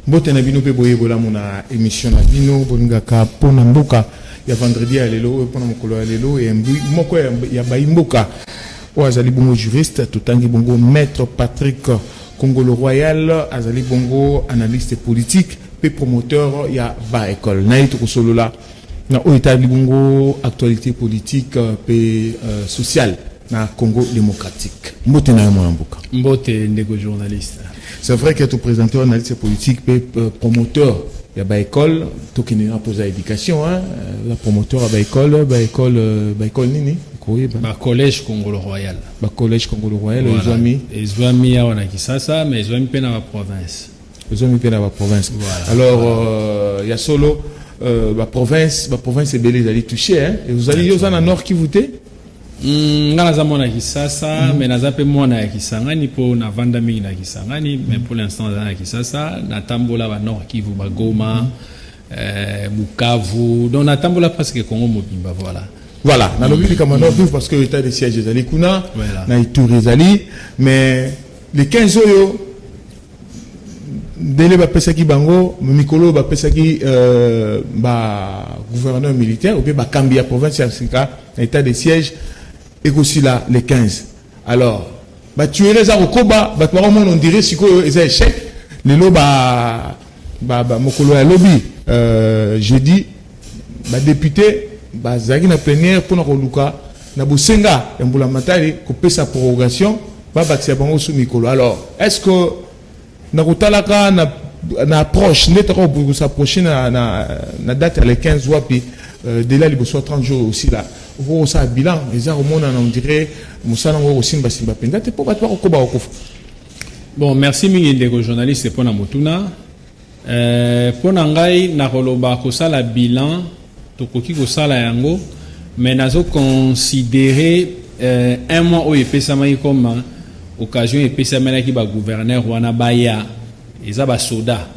Mbote na bino mpe boye bolamu na émission na bino bolingaka mpo na mboka ya vendredi ya lelo oyo, mpo na mokolo ya lelo eyambi moko ya bayi mboka oyo azali bongo juriste. Totangi bongo maître Patrick Kongolo Royal, azali bongo analyste politique mpe promoteur ya ba école na ye. Tokosolola na oyo etali bongo actualité politique mpe sociale na Congo démocratique. Mbote na yo, mwana mboka. Mbote, ndeko journaliste. C'est vrai que toprésente analyste politique mpe promoteur ya baécole. Tokende na mpoza éducation, hein, la promoteur ya baécole, baécole nini koyeba? Bacollège Congolo Royal. Bacollège Congolo Royal. Ezwami? Ezwami awa na Kisasa, mais ezwami mpe na baprovince. Ezwami mpe na baprovince. Voilà. Alors ya solo, baprovince ebele ezali touché, hein? Ezali, yo oza na Nord Kivu te? Nga naza mwana ya Kisasa, mais naza mpe mwana ya Kisangani mpo navanda mingi na Kisangani, mais pour l'instant naza na Kisasa. Natambola ba Nord Kivu, bagoma, Bukavu, donc natambola presque Congo mobimba, voilà. Voilà, nalobi likambo ya Nord Kivu parce que état de siège ezali kuna. Voilà. Na Ituri ezali, mais le 15 oyo ndele bapesaki bango mikolo oyo bapesaki bagouverneur militaire ou bien bakambi ya province ya sika na état de siège ekosila le 15. Alors batuerie eza kokoba, bato bakomona on dirait sikoyo eza échec. Lelo ba mokolo ya lobi, jeudi, badéputé bazalaki na plénière mpona koluka na bosenga ya mbula matari kopesa prorogation, babakisa bango su mikolo. Alors est ce que na kotalaka na approche nde toka kosapproche na date ya le 15, wapi délai liboso ya 30 jours aussi là, okoki kosala bilan, eza komonana on dirait mosala yango kosimbasimba mpenza te mpo bato bakokoba kokufa? Bon, merci mingi, ndeko journaliste, mpo na motuna. Mpo na ngai nakoloba kosala bilan, tokoki kosala yango, mais nazoconsidere un mois oyo epesamaki comme occasion epesamelaki bagouverneur wana baya, eza basoda.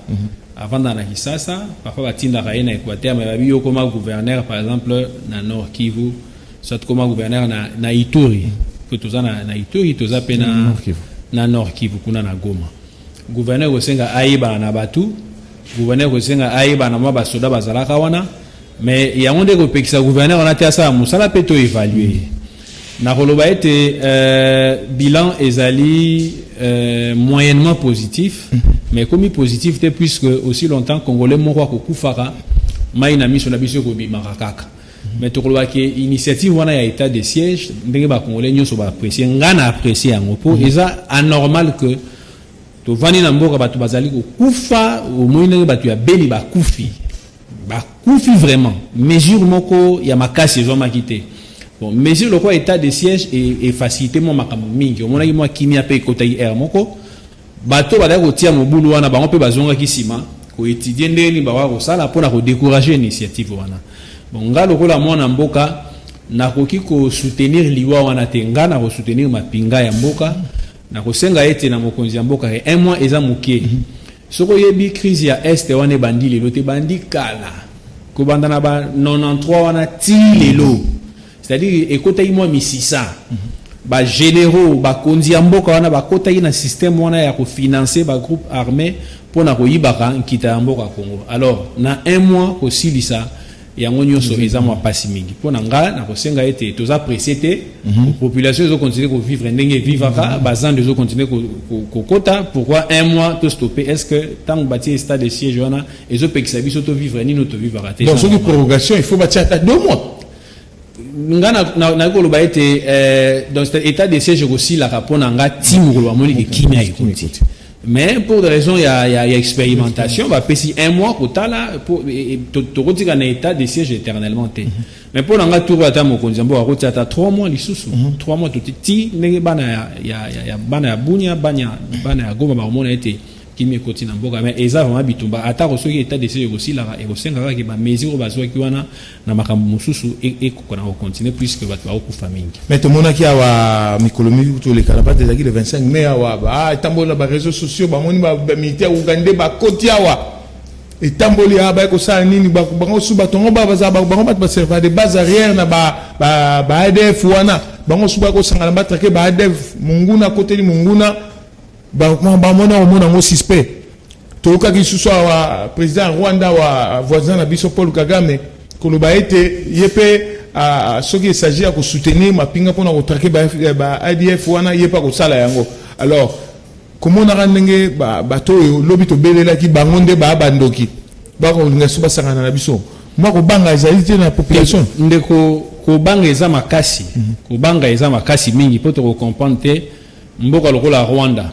Avanda na Kisasa, parfois batindaka ye na Équateur, mais babi yo koma gouverneur par exemple na Nord Kivu, soit koma gouverneur na Ituri, po toza na Ituri, toza mpe na Nord Kivu. Na Nord Kivu kuna na Goma. Gouverneur kosenga ayebana na bato, gouverneur kosenga ayebana na mwa basoda bazalaka wana, mais yango nde kopekisa gouverneur wana te asala mosala mpe to évalue ye. Nakoloba ete bilan ezali moyennement positif, mais ekomi positif te, puisque aussi longtemps Congolais moko akokufaka, mai na miso na biso ekobimaka kaka. Mais tokoloba ke initiative wana ya état de siège, ndenge bacongolais nyonso baapprécie, nga na apprécie yango, mpo eza anormal que tovandi na mboka, bato bazali kokufa. Omoni ndenge bato ya Beni bakufi, bakufi vraiment, mesure moko ya makasi ezwamaki te. Bon, mesure lokola état de siège efacilité mwa makambo mingi. Omonaki mwa kimia mpe ekotaki aire moko. Bato bazali kotia mobulu wana, bango mpe bazongaki nsima koétudie ndenge nini bakoka kosala mpona kodécourage initiative wana. Bon, nga lokola mwana mboka nakoki kosoutenir liwa wana te. Nga nakosoutenir mapinga ya mboka. Nakosenga ete na mokonzi ya mboka ke un mois eza moke. Soki oyebi crise ya Est wana, ebandi lelo te, ebandi kala, kobanda na ba 93 wana ti lelo, c'est-à-dire ekotaki mwa misisa. Bagénéraux, bakonzi ya mboka wana bakotaki na système wana ya kofinancer bagroupe armé mpona koyibaka nkita ya mboka Congo. Alors na un mois kosilisa yango nyonso eza mwa mpasi mingi. Mpo na nga nakosenga ete toza pressé te. Population ezocontinue kovivre ndenge evivaka, bazando ezocontinue kokota. Pourquoi un mois to stoppe? Est ce que ntango batie état de siège wana ezopekisa biso tovivre nini tovivaka te? Donc soki prorogation, il faut batia ata 2 mois. Nga nakoki koloba ete donc état de siège ekosilaka mpo na nga ti mokolo bamoni ke kimia ekoti. Mais pour des raisons ya expérimentation, bapesi un mois kotala tokotika na état de siège éternellement te. Mais mpo na nga tour ata mokonzi ya mboka akotia ata 3 mois lisusu, 3 mois toti ti ndenge bana ya bana ya Bunia, bana ya Goma bakomona ete kimia ekoti na mboka. Mais eza vraiment bitumba. Atako soki état de siège ekosilaka, ekosenga kaka bamesure oyo bazwaki wana na makambo mosusu ekoka na kocontinue, puisque bato bakokufa mingi. Mais tomonaki awa mikolo mingi toleka na bato, ezalaki le 25 mai awa, etamboli na baréseaux sociaux, bamoni bamilitaire ougandais bakoti awa, etamboli awa, baye kosala nini? Bango su bato yango bazala bango bato baserva de base arrière na ba ADF wana. Bango su bakosangana, batraquer ba ADF. Monguna akoteli monguna, bamona, omona yango suspect. Toyokaki lisusu awa président ya Rwanda wa voisin na biso Paul Kagame koloba ete ye mpe soki esagi ya kosoutenir mapinga mpona kotraquer ba ADF wana, ye mpe akosala yango. Alors komonaka ndenge bato oyo lobi tobelelaki bango nde baa bandoki, bakolinga so basangana na biso, mwa kobanga ezali te na population? Ndeko, kobanga eza makasi. Kobanga eza makasi mingi, mpo tokocomprendre te mboka lokola Rwanda.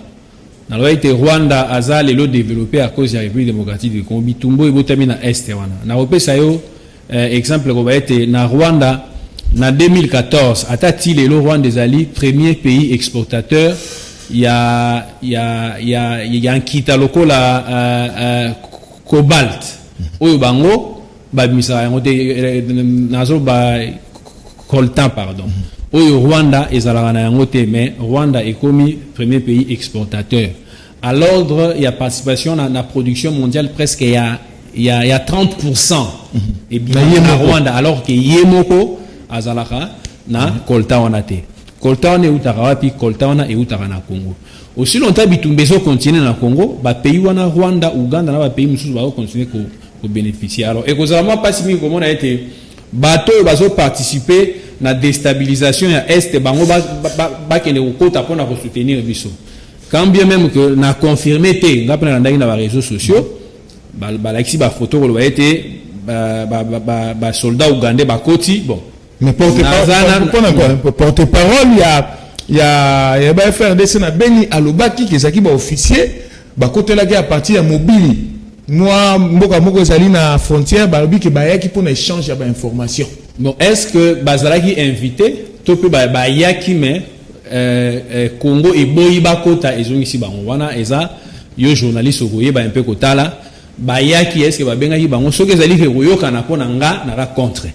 Naloba ete Rwanda aza lelo développé à cause ya République démocratique du Congo, bitumba ebotami na Est wana. Nakopesa yo exemple koba ete na Rwanda na 2014 ata ti lelo, Rwanda ezali premier pays exportateur ya nkita lokola cobalt oyo bango babimisaka yango te. Nazoloba coltan, pardon, oyo Rwanda ezalaka na yango te, mais Rwanda ekomi premier pays exportateur à l'ordre ya participation na production mondiale presque ya 30% ebimaka na Rwanda, alors que ye moko azalaka na coltan wana te. Coltan wana eutaka wapi? Coltan wana eutaka na Congo. Aussi longtemps bitumba ezocontinue na Congo, bapays wana, Rwanda, Uganda na bapays mosusu, bazocontinue kobénéficie. Alors ekozala mwa mpasi mingi komona ete bato oyo bazoparticipe na déstabilisation ya Est, bango bakende kokota mpona kosoutenir biso, quand bien même que na confirme te. Nga mpe nalandaki na baréseaux sociaux, balakisi bafoto koloba ete basoldat ougandais bakoti. Bon. Mais porte-parole ya ba FARDC na Beni alobaki ke ezalaki baofficier bakotelaki à partir ya mobili mwa mboka moko ezali na frontière. Balobi ke bayaki mpona échange ya bainformation. Bon, est ce que bazalaki invité to mpe bayaki, mais Congo eboyi bakota, ezongisi bango wana? Eza yo journaliste okoyeba mpe kotala bayaki, est ce que babengaki bango? Soki ezali ke koyokana, mpo na nga naka contre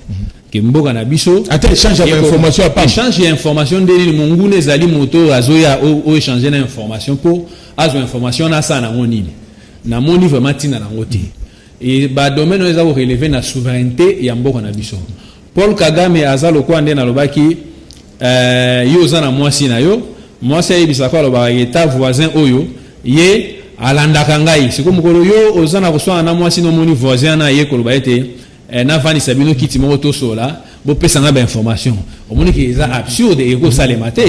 ke mboka na biso. Ata échange ya information ya Échange ya information nde nini? Monguna ezali moto oyo azoya oéchange na information mpo azwa information na asala nango nini? Namoni vraiment ntina nango te. E badomaine oyo eza korelever na souveraineté ya mboka na biso. Paul Kagame aza lokola nde nalobaki, yo oza na mwasi na yo, mwasi ayebisaka, alobaka eta voisin oyo ye alandaka ngai. Sikoyo mokolo yo oza na koswana na mwasi, nomoni voisin na ye koloba ete navandisa bino kiti moko, tosola, bopesa nga bainformation, omoni ke eza absurde, ekosalema te.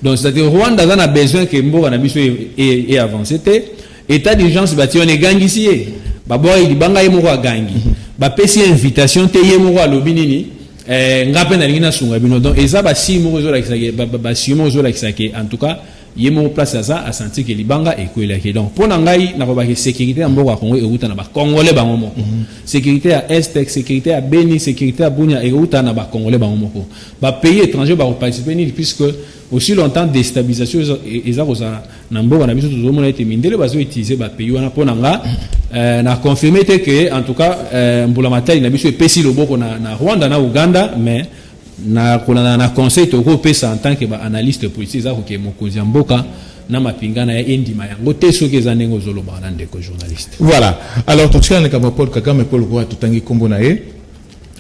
Donc c'est-à-dire Rwanda aza na besoin ke mboka na biso e avance te. État d'urgence batie wana egangisi ye, babwaki libanga, ye moko agangi. Bapesi ye invitation te, ye moko alobi nini? Nga mpe nalingi nasunga bino. Donc eza basigne moko ezolakisake, basigne moko ezolakisake en tout cas ye moko place aza asanti ke libanga ekwelaki. Donc mpo na ngai nakobaki sécurité ya mboka ya Congo euta na bacongolais bango moko. Sécurité ya Est, sécurité ya Beni, sécurité ya Bunia euta na bacongolais bango moko. Bapays étranger bakoparticipe nini? Puisque aussi longtemps déstabilisation eza kozala na mboka na biso, tozomona ete mindele bazoutilize bapays wana. Mpo na nga na confirme te ke en tout cas mbula matali na biso epesi loboko na Rwanda na Uganda, mais na kolanda na conseil tokopesa en tant que baanalyste politique eza koke mokonzi ya mboka na mapinga na ye endima yango te, soki eza ndenge ozolobaka na ndeko journaliste. Voilà, alors totikala na likambo ya Paul Kagame. Paul lokola totangi nkombo na ye,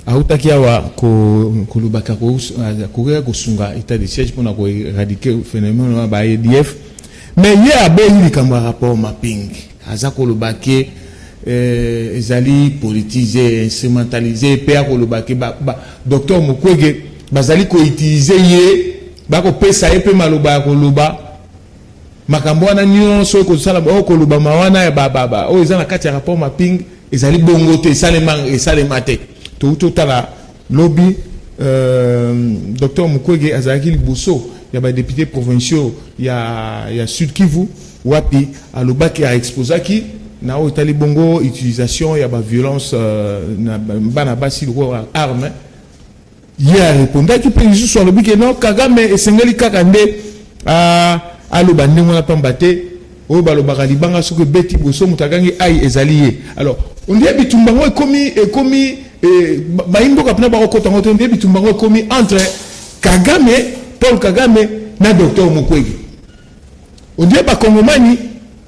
autaki awa kolobaka kokoya kosunga état de siège mpona koéradiquer phénomène wana ba ADF, mais ye aboyi likambo ya rapport mapping. Aza koloba ke ezali politisé, instrumentalisé, mpe akoloba ke docteur Mukwege bazali koutiliser ye, bakopesa ye mpe maloba ya koloba makambo wana nyonso oyo kosala, oyo kolobama wana ya oyo eza na kati ya rapport mapping ezali bongo te, esalema te. Touti totala lobi docteur Mukwege azalaki liboso ya badéputé provinciaux ya Sud Kivu, wapi alobaki, aexposaki na oyo etali bongo utilisation ya baviolence na bana basi lokola arme. Ye arépondaki mpe lisusu, alobi ke non, Kagame esengeli kaka nde aloba ndenge wana, pamba te oyo balobaka libanga soki ebeti boso, moto akangi ai ezali ye. Alors ondie bitumba yango ekomi bayimboka mpena bakokota yango te. Ondie bitumba yango ekomi entre Kagame, Paul Kagame na docteur Mukwege. Ondie bakongomani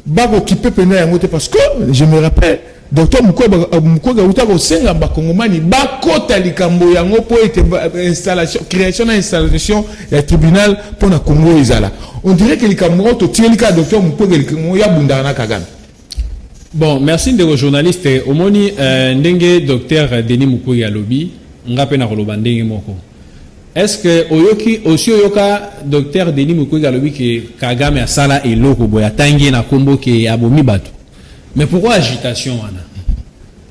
bakokipe mpena yango te, parce que je me rappelle docteur Mukwege auta kosenga bakongomani bakota likambo yango mpo ete installation, création na installation ya tribunal mpo na Congo ezala. On dirait que likambo yango totikeli kaka docteur Mukwege, likambo ya bundaka na Kagame. Bon, merci ndeko journaliste. Omoni ndenge docteur Denis Mukwege alobi, nga mpe nakoloba ndenge moko. Est ce que oyoki osi oyoka docteur Denis Mukwege alobi ke Kagame asala eloko boye, atangi ye na nkombo ke abomi bato? Mais pourquoi agitation wana?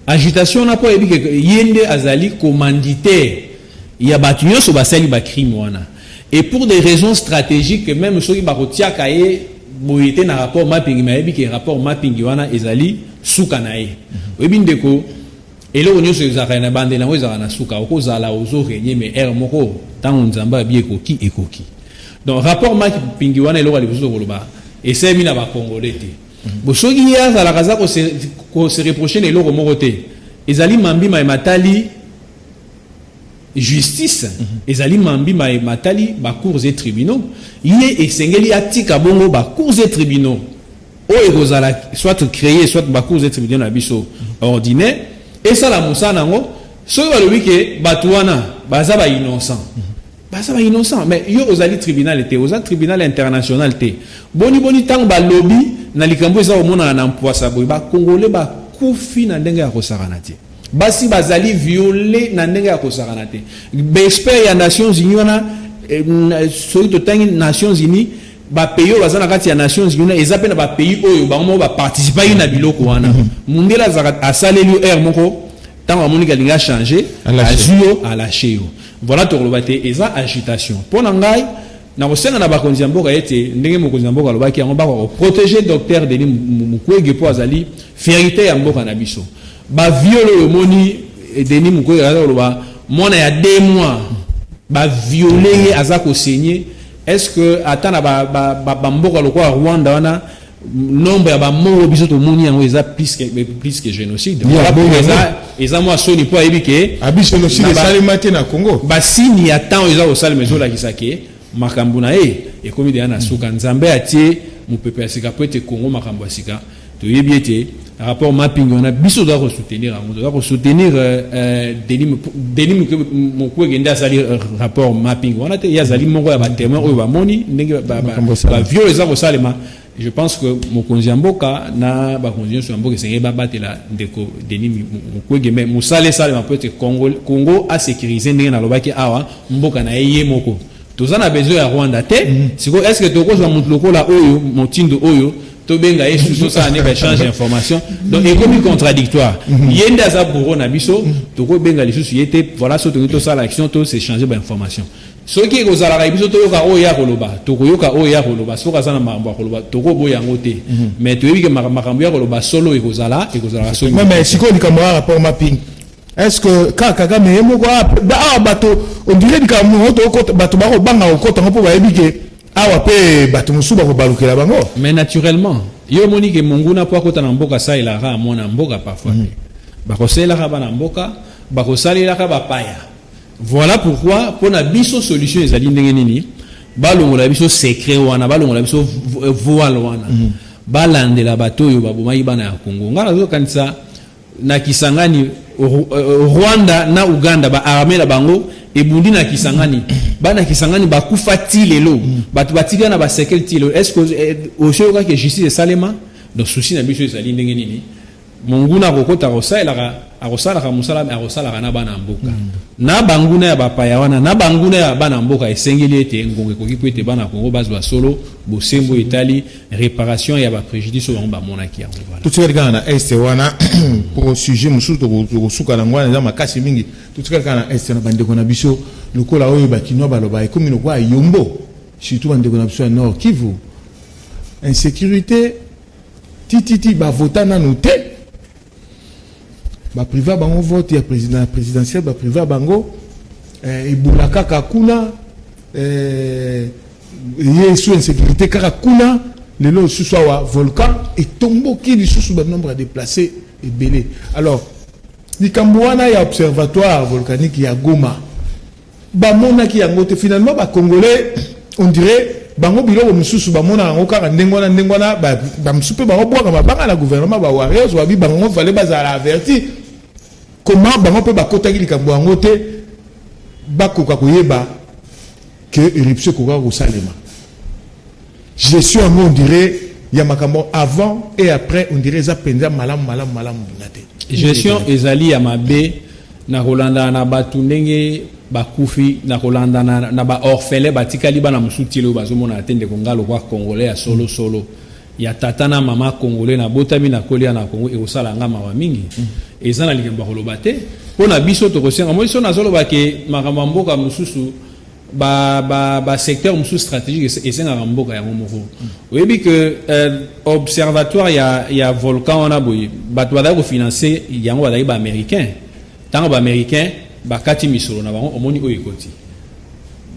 Agitation wana mpo ayebi ke ye nde azali commanditaire ya bato nyonso basali bacrime wana. Et pour des raisons stratégiques, même soki bakotiaka ye boye te na rapport mapping, mais ayebi ke rapport mapping wana ezali suka na ye. Oyebi ndeko, eloko nyonso ezalaka na bandela yango, ezalaka na suka. Okozala ozorégner, mais heure moko, ntango Nzambe abi ekoki, ekoki. Donc rapport mapping wana, eloko ya liboso tokoloba, esalemi na Bacongolais te. Bo soki ye azalaka aza kose reprocher na eloko moko te, ezali mambi matali justice, ezali mambi matali bacours et tribunaux. Ye esengeli atika bongo bacours et tribunaux oyo ekozala soit créé, soit bacours et tribunaux na biso ordinaire esala mosala yango. Soki balobi ke bato wana baza bainnocent, baza bainnocent, mais yo ozali tribunal te, oza tribunal international te. Boni boni ntango balobi na likambo eza komonana na mpwasa boye, Bakongole bakufi na ndenge ya kosakana te, basi bazali violé na ndenge ya kosakana te. Baexpert ya Nations Unies wana, soki totangi Nations Unies, bapays oyo baza na kati ya Nations Unies, eza mpe na bapays oyo bango moko baparticipaki na biloko wana. Mundele azalaka asaleli yo heure moko, ntango amoniki alingi achanger, azwi yo, alâcher yo. Voilà, tokoloba te eza agitation. Mpo na ngai, nakosenga na bakonzi ya mboka ete ndenge mokonzi ya mboka alobaki yango, bakoka koprotéger docteur Denis Mukwege mpo azali fierté ya mboka na biso. Baviol oyo omoni Denis Mukwege aza koloba, mwana ya 2 mois baviole ye, aza kosaigner. Est ce que ata na bamboka lokola Rwanda wana, nombre ya bamoko biso tomoni yango eza plus que génocide? Eza mwa soni mpo ayebi ke abi génocide esalema te na Congo. Basini ya temps eza kosalema ezolakisa ke makambo na ye ekomi deya na suka. Nzambe atie mopepe ya sika po ete Congo makambo ya sika. Toyebi ete rapport mapping wana, biso toza kosoutenir yango, toza kosoutenir Denis Mukwege nde asali rapport mapping wana te. Ye azali moko ya batémoin oyo bamoni ndenge baviol eza kosalema. Je pense que mokonzi ya mboka na bakonzi nyonso ya mboka esengeli babatela ndeko Denis Mukwege, mais mosala esalema po ete Congo asécuriser. Ndenge nalobaki awa, mboka na ye ye moko, toza na besoin ya Rwanda te. Sikoyo, est ce que tokozwa motu lokola oyo, motindo oyo, tobenga ye susu, tosala ne baéchange d'information? Donc ekomi contradictoire. Ye nde aza bourreau na biso, tokobenga lisusu ye te. Voilà, so tokoki tosala action, tos'échanger bainformation. Soki ekozalaka biso toyoka oyo ya koloba, tokoyoka oyo ya koloba. Soki aza na makambo ya koloba, tokoboya yango te, mais toyebi ke makambo ya koloba solo ekozalaka soki Mais sikoyo likambo ya rapport mapping, est ce que kaka Kagame ye moko awa, bato, on dirait likambo moko, bato bakobanga kokota ngo mpo bayebi ke awa mpe bato mosusu bakobalukela bango? Mais naturellement, yo omoni ke monguna mpo akota na mboka, asalelaka mwana mboka parfois te, bakosalelaka bana mboka, bakosalelaka bapaya. Voilà pourquoi mpona biso solution ezali ndenge nini? Balongola biso secret wana, balongola biso voile wana, balandela bato oyo babomaki bana ya Congo. Ngai nazokanisa na Kisangani, Rwanda na Uganda, baarmée na bango ebundi na Kisangani, bana Kisangani bakufa ti lelo, bato batika na baséquelles ti lelo. Est ce que osi oyokaki justice esalema? Donc souci na biso ezali ndenge nini monguna akokota, akosalelaka, akosalaka mosala, akosalaka na bana mboka, na banguna ya bapaya wana, na banguna ya bana mboka. Esengeli ete ngongo ekoki mpo ete bana Kongo bazwa solo bosembo etali réparation ya bapréjudice oyo bango bamonaki yango. Voilà. Totikali kaka na Est wana po sujet mosusu tokosuka nango wana eza makasi mingi. Totikali kaka na Est na bandeko na biso, lokola oyo Bakinois baloba, ekomi lokola yombo, surtout bandeko na biso ya Nord Kivu. Insécurité tititi, bavota nanu te, bapriver bango vote ya président présidentiel, bapriver bango ebola kaka kuna, ye su insécurité kaka kuna. Lelo lisusu awa volcan etomboki lisusu, banombre ya déplacé ebele. Alors likambo wana ya observatoire volcanique ya Goma, bamonaki yango te. Finalement Bacongolais, on dirait bango biloko mosusu bamonaka yango kaka ndenge wana, ndenge wana. Bamosusu mpe bango bwaka mabanga na gouvernement, bawarriors babi bango fale bazala averti. Comment bango mpe bakotaki likambo yango te, bakoka koyeba ke éruption ekokaka kosalema? Gestion yango, on dirait ya makambo avant et après, on dirait eza mpenza malamu malamu malamu na te. Gestion ezali ya mabe na kolanda na bato ndenge bakufi, na kolanda na baorphelin batikali, bana mosusu tili oyo bazomona te. Ndeko, nga lokwa Congolais ya solosolo, ya tata na mama Congolais, nabotami, nakolia na Congo, ekosala nga mawa mingi. Eza na likambo ya koloba te. Mpo na biso tokosenga moi so nazoloba ke makambo ya mboka mosusu, basecteur mosusu stratégique esengaka mboka yango moko. Oyebi ke observatoire ya volcan wana boye, bato bazali kofinancer yango bazali baaméricain. Ntango baaméricain bakati misolo na bango, omoni oyo ekoti,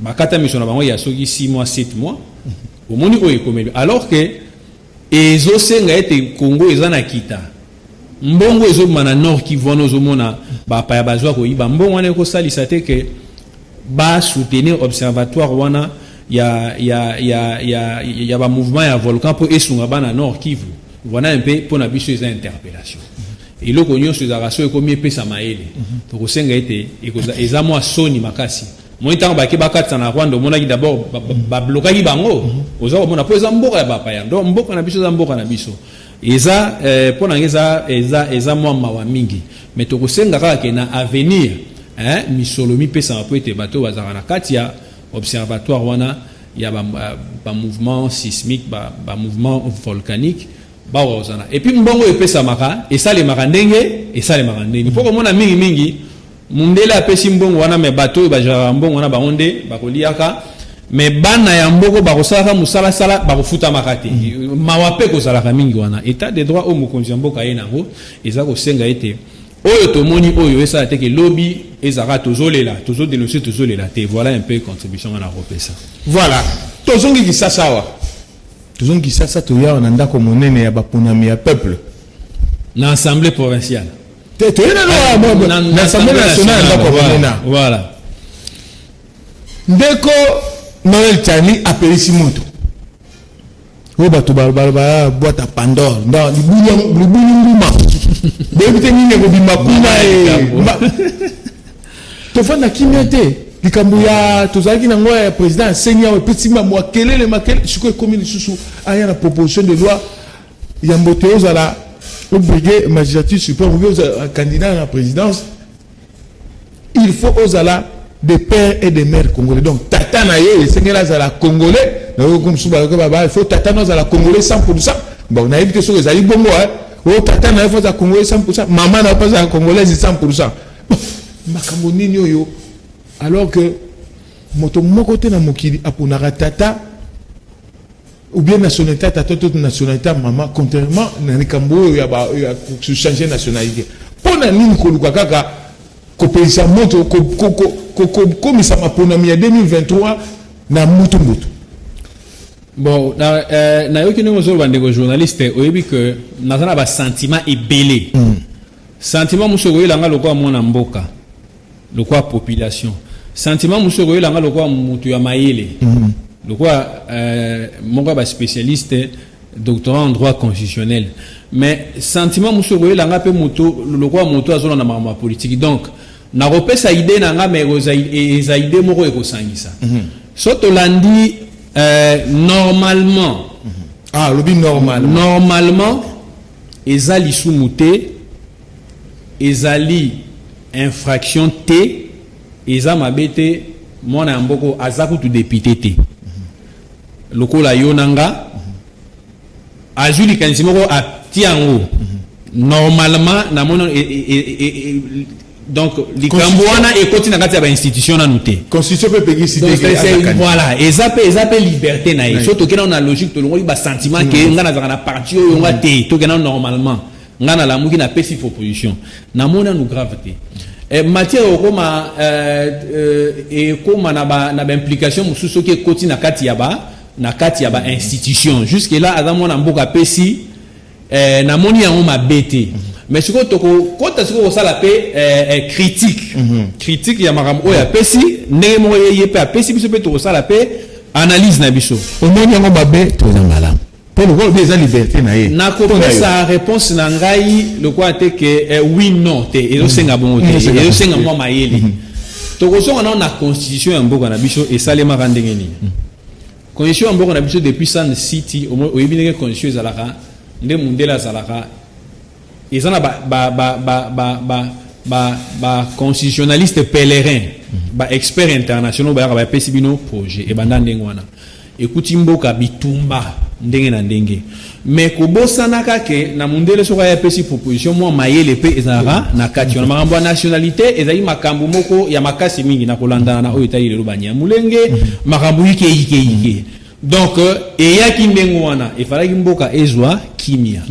bakata misolo na bango ya soki 6 mois, 7 mois, omoni oyo ekomeli, alors que ezosenga ete Congo eza na kita mbongo ezobima na Nord Kivu wana. Ozomona bapaya bazwa koyiba mbongo wana, ekosalisa te ke basoutenir observatoire wana ya bamouvement ya volcan mpo esunga bana Nord Kivu. Voilà un peu. Mpo na biso eza interpellation. Eloko nyonso ezalaka so ekomi epesa mayele. Tokosenga ete eza mwa soni makasi. Moi, ntango bake bakatisa na Rwanda, omonaki d'abord bablokaki bango. Oza komona mpo eza mboka ya bapaya. Donc mboka na biso eza mboka na biso. Eza mpo na ngai eza mwa mawa mingi, mais tokosenga kaka ke na avenir, hein, misolo mipesaka mpo ete bato oyo bazalaka na kati ya observatoire wana ya bamouvement sismique, bamouvement volcanique, bakozala. Et puis mbongo epesamaka, esalemaka ndenge esalemaka ndenge mpo komona mingimingi mundele apesi mbongo wana, me bato oyo bazwaka mbongo wana, bango nde bakoliaka, me bana ya mboko bakosalaka mosalasala, bakofutamaka te. Mawa mpe kozalaka mingi wana. État de droit oyo mokonzi ya mboka ye nango eza kosenga ete oyo tomoni oyo esala te ke lobi ezalaka tozolela, tozodénoncer, tozolela te. Voilà un peu contribution nga na kopesa. Voilà, tozongi Kisasa awa, tozongi Kisasa, toyawa na ndako monene ya baponami ya peuple. Na assemblée provinciale. Te, toye nano na assemblée nationale, ndako monene. Voilà. Ndeko Noël Tshiani apelisi moto oyo bato balobaka boîte à Pandore, donc libulu mbuma, boyebi te nini ekobima kuna. Tofanda kimia te. Likambo ya tozalaki nango ya président ya CENI awa epesi makelele makelele. Sikoyo ekomi lisusu aya na proposition de loi yambo te ozala obriguer magistrature suprême, obi ozala candidat na présidence, il faut ozala de père et de mère congolais. Donc tata na ye esengeli azala Congolais. Nayoki mosusu baloki baba il faut tata na azala Congolais 100. Bon, nayebi te soki ezali bongo. Oyo tata na ye faut azala Congolais 100, mama na ye mpo azala Congolaise 100. Makambo nini oyo, alors que moto moko te na mokili aponaka tata ou bien nationalité tata to nationalité mama, contrairement na likambo oyo ya changer nationalité. Mpo na nini koluka kaka kopelisa moto, kokomisa maponami ya 2023 na mutu mutu? Bon, nayoki ndenge ozoloba, ndeko journaliste. Oyebi ke naza na basentiment ebele. Sentiment mosusu ekoyelanga lokola mwana mboka, lokola population. Sentiment mosusu ekoyelanga lokola moto ya mayele, lokola moko ya baspécialiste, doctorat en droit constitutionnel. Mais sentiment mosusu ekoyelanga mpe moto lokola moto azolanda makambo ya politique. Donc nakopesa idée na nga, mais eza idée moko ekosangisa. So tolandi normalement. Ah, olobi normalement. Normalement eza lisumu te, ezali infraction te, eza mabe te. Mwana ya mboko aza kutu député te lokola yo na nga, azwi likanisi moko, atia yango. Normalement namoni donc likambo wana ekoti na kati ya bainstitution nanu te. Constitution mpe epekisi te. Voilà, eza mpe liberté na ye. So tokenda na logique, tolongoli basentiment ke nga nazalaka na parti oyo, nga te. Tokenda normalement, nga nalamuki, napesi proposition, namoni nanu grave te. Matière ekoma ekoma na baimplication mosusu soki ekoti na kati ya bainstitution. Jusque là aza mwana mboka, apesi, namoni yango mabe te. Mais sikoyo tokokota sikoyo kosala mpe critique ya makambo oyo apesi. Ndenge moko ye mpe apesi, biso mpe tokosala mpe analyse na biso. Omoni yango mabe to eza malamu? Mpo lokola obi eza liberté na ye. Nakopesa réponse na ngai lokola te ke oui, non te. Ezosenga bongo te, ezosenga mwa mayele. Tokozonga nao na constitution ya mboka na biso. Esalemaka ndenge nini? Constitution ya mboka na biso depuis Sun City, oyebi ndenge constitution ezalaka, nde mundele azalaka, eza na ba constitutionnaliste pèlerin, ba expert internationaux bayaka, bapesi bino projet. Ebanda ndenge wana, ekuti mboka bitumba ndenge na ndenge. Mais kobosanaka ke na mundele, soki aya apesi proposition, mwa mayele mpe ezalaka na kati wana. Makambo ya nationalité ezali makambo moko ya makasi mingi na kolandana na oyo etali lelo Banyamulenge, makambo ike ike ike. Donc eyaki ndenge wana, efalaki mboka ezwa kimia.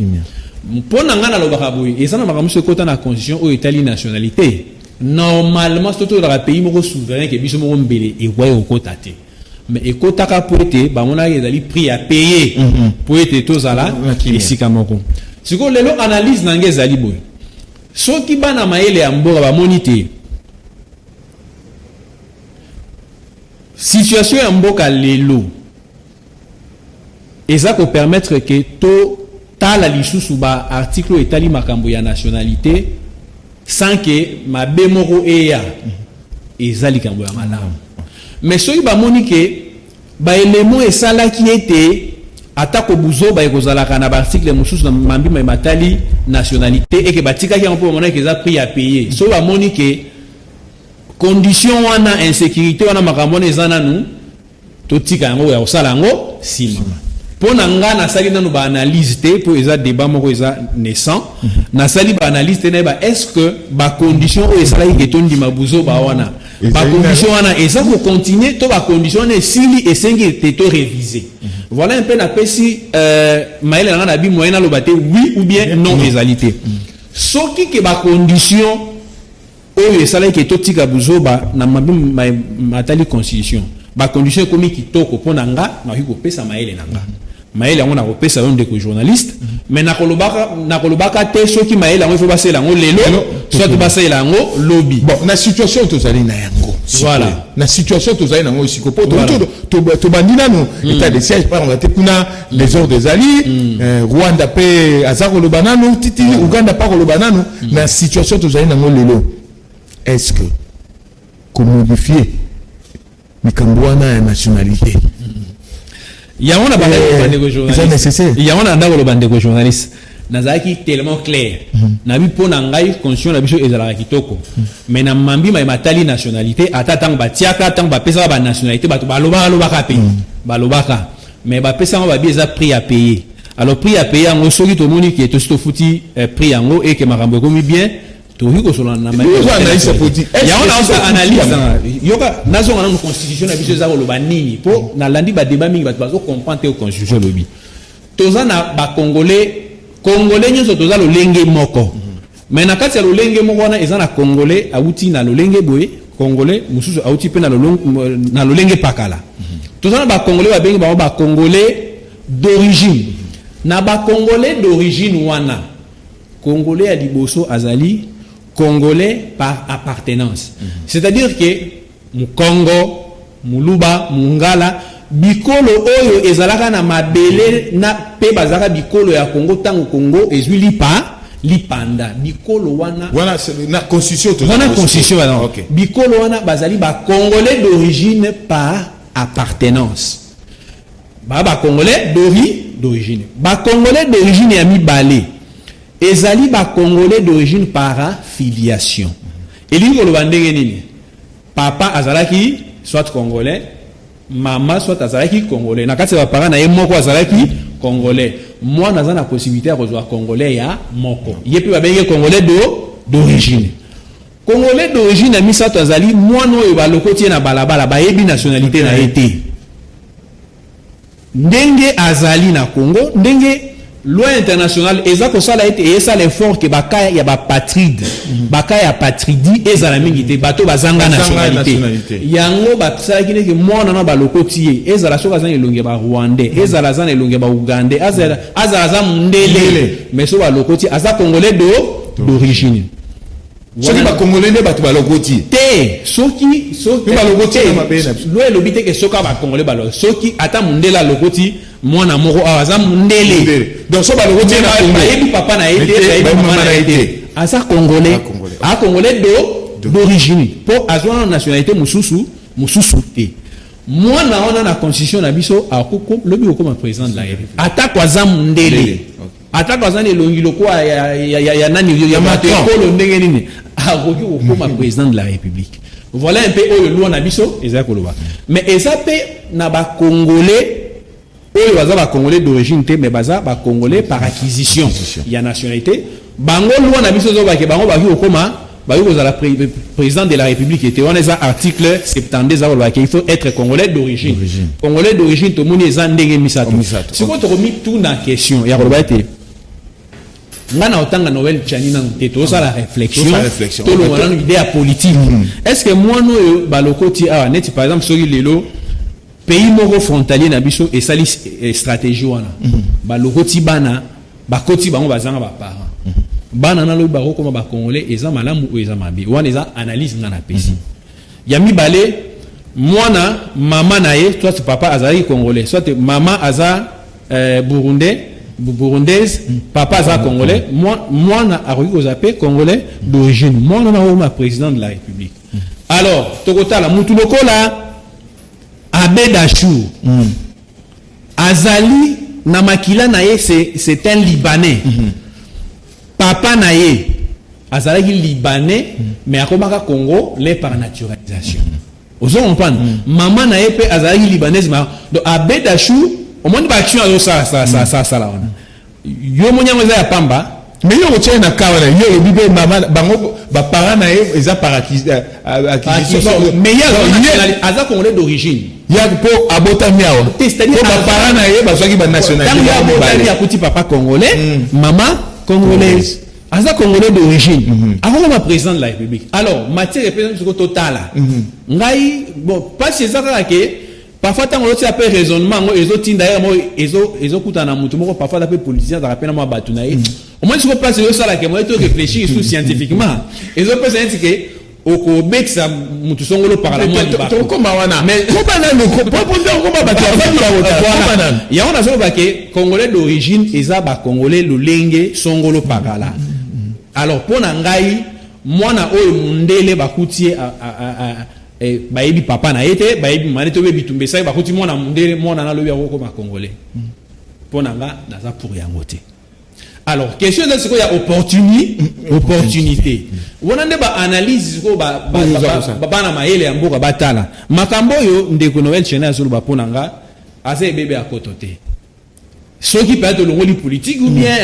Mpo na ngai nalobaka boye, eza na makambo mosusu ekota na constitution oyo etali nationalité. Normalement, soki tozalaka pays moko souverain ke biso moko, mbele ekwai kokota te. Mais ekotaka mpo ete bamonaki ezali prix à payer mpo ete tozala Na kimia. esika moko. Sikoyo lelo, analyse na ngai ezali boye: soki bana mayele ya mboka bamoni te situation ya mboka lelo eza kopermettre ke totala lisusu baarticle oyo etali makambo ya nationalité sans ke mabe moko eya, eza likambo ya malamu. Mais soki bamoni ke baelemo esalaki ete atako buzoba ekozalaka na baarticle mosusu na mambima matali nationalité, eke batikaki yango mpo bamonaki eza prix à payer, soki bamoni ke condition wana, insécurité wana, makambo wana eza nanu, totika yango ya kosala yango nsima. Mpo na nga, nasali nanu baanalyse te, mpo eza débat moko eza naissant. Nasali baanalyse te nayeba est ce que bacondition oyo esalaki ke tondima buzoba wana, Ezali bacondition wana eza kocontinue to bacondition wana esili, esengi ete to réviser. Voilà un peu napesi mayele na nga na bi moyen naloba te oui ou bien non. Ezali te soki ke bacondition oyo esalaki ke totika buzoba na mabe matali constitution, bacondition ekomi kitoko, mpo na nga nakoki kopesa mayele na nga. Mayele yango nakopesa yo, ndeko journaliste, mais nakolobaka te soki mayele yango ifo basalela yango lelo, Lelo, soit basalela yango lobi. Bon, na situation tozali na yango sikoyo. Voilà. Na situation tozali na yango sikoyo, po Voilà. tobandi nanu état de siège, par te kuna désordre ezali, Rwanda mpe aza koloba nanu titi, Uganda mpe akoloba nanu. Na situation tozali nango lelo, est ce que komodifie likambo wana ya nationalité Yango na bandaki koloba, ndeko eza journaliste, nécessaire? Yango na ndako koloba, ndeko journaliste, nazalaki tellement clair nabi mpo na ngai constitution na biso ezalaka kitoko, mais na mambi ma matali nationalité, ata ntango batiaka, ntango bapesaka banationalité, bato balobaka lobaka mpe balobaka, mais bapesaka babi eza prix à payer. Alors prix à payer yango, soki tomoni ke tosi tofuti prix yango eke makambo ekomi bien, tokoki kosolola na Ozo analyse politique. Est-ce yango que naosa soki analyse yango? Yoka, nazonga nanu constitution na biso eza koloba nini, mpo nalandi badébat mingi, bato bazocomprendre te constitution elobi. Toza na bacongolais, congolais nyonso toza lolenge moko, mais na kati ya lolenge moko wana, eza na congolais awuti na lolenge boye, congolais mosusu awuti mpe na lolenge pakala. Toza na bacongolais babengi bango bacongolais d'origine. Na bacongolais d'origine wana, congolais ya liboso azali congolais par appartenance, c'est-à-dire que mukongo, muluba, mungala, bikolo oyo ezalaka na mabele na mpe bazalaka bikolo ya Kongo ntango Kongo ezwi lipa lipanda, bikolo wana Wana na constitution toza wana na constitution wana. Bikolo wana bazali bacongolais d'origine par appartenance, baa bacongolais d'origine. Bacongolais d'origine ya mibale ezali bacongolais d'origine par filiation. Elingi koloba ndenge nini? Papa azalaki soit congolais, mama soit azalaki congolais, na kati ya baparent na ye moko azalaki congolais, mwana aza na possibilité ya kozwa congolais ya moko, ye mpe babengi congolais d'origine. Congolais d'origine ya misato azali mwana oyo balokoti ye na balabala, bayebi nationalité na ye te. Ndenge azali na Congo, ndenge loi internationale eza kosala ete eyesala effort ke baka ya bapatride, baka ya patridie ezala mingi te, bato bazanga Bazanga nationalité. Nationalité. Yango basalaki ndenge mwana na balokoti ye, ezala soki aza na elongi ya barwandais, ezala aza na elongi ya baugandais, azala aza mondele, Mondele. mais soki balokoti, aza congolais d'origine. Soki bacongolais nde bato balokoti Te, soki soki Mpe balokoti te, na mabele na biso. Loi elobi te ke soki bakongolais balo, soki ata mondele alokoti mwana moko awa, aza mondele. Donc so balokoti ye na Congo, Bayebi papa na ye te, Mais te, bayebi bayebi mama mama na na ye ye te, te. aza congolais. Aza congolais. Aza congolais d'origine mpo azwa na nationalité mosusu te. Mwana wana, na constitution na biso, lobi kokoma président de la République, atako aza mundele, atako aza na elongi lokola ya nani, ya bato ekolo ndenge nini, akoki kokoma président de la République. Voilà un peu oyo loi na biso eza koloba. Mais eza mpe na Bacongolais oyo baza Bacongolais d'origine te, mais baza Bacongolais par acquisition ya nationalité. Bango, loi na biso ezobake bango bakoki kokoma, bakoki kozala président de la République ete. Wana eza article 72, eza kolobaka il faut être Congolais d'origine. Congolais d'origine, tomoni eza ndenge misato. Sikoyo tokomituna question ya koloba ete nga na otanga Noël Tshiani nanu te, tozosala réflexion, tolonga nanu idée ya politique. Est ce que mwana oyo balokoti awa, neti par exemple soki lelo pays moko frontalier na biso esali stratégie wana, balokoti bana, bakoti bango bazanga baparent, bana nalobi bakokoma Bacongolais, eza malamu oyo eza mabe? Wana eza analyse nga napesi. Ya mibale, mwana, mama na ye soit papa azalaki Congolais, soit mama aza Burundais, Burundaise, papa aza Congolais, mwana akoki kozala mpe Congolais d'origine. Mwana na okoma président de la République. Alors tokotala mutu lokola Abed Achour, azali na makila na ye, c'est un Libanais. Papa na ye azalaki Libanais, mais akomaka Congolais par naturalisation. Ozo comprendre? Mama na ye mpe azalaki Libanaise. Donc Abed Achour, omoni baaction azosala wana, yo moni yango eza ya pamba. Mais yo kotia na ka wana, yo olobi mpe mama bango, baparent na ye eza par acquisition. Mais ye aza Congolais d'origine. Ya mpo abotami awa, po baparent na ye bazwaki banationalité. Ntango abotami, akuti papa Congolais, mama Congolaise, aza Congolais d'origine, akokoma président de la République. Alors matière epesa siko totala ngai, bon, mpasi eza kaka ke parfois ntango ozotia mpe raisonnement yango, ezotinda ye mo ezokutana na motu moko. Parfois aza mpe politicien, azalaka mpe na mwa bato na ye. Omoni siko place ezosalaka moye to réfléchir su scientifiquement, ezopesa neti ke okobetisa motu songolo pakala mwa libako. Tokoma wana, koma nanu okoma bato afandi. Bakoma nanu yango. Nazoloba ke Congolais d'origine eza Bacongolais lolenge songolo pakala. Alors mpo na ngai, mwana oyo mundele bakuti ye, bayebi papa na ye te, bayebi mama te, oyebi bitumba esali, bakuti mwana mundele, mwana nalobi akokoma Congolais, mpo na nga naza pour yango te. Alors question eza sikoyo ya opportunité. Wana nde baanalyse sikoyo bana mayele ya mboka batala makambo oyo ndeko Noël Tshiani azoloba. Mpo na nga, aza ebebe ya koto te. Soki mpenza tolongoli politique ou bien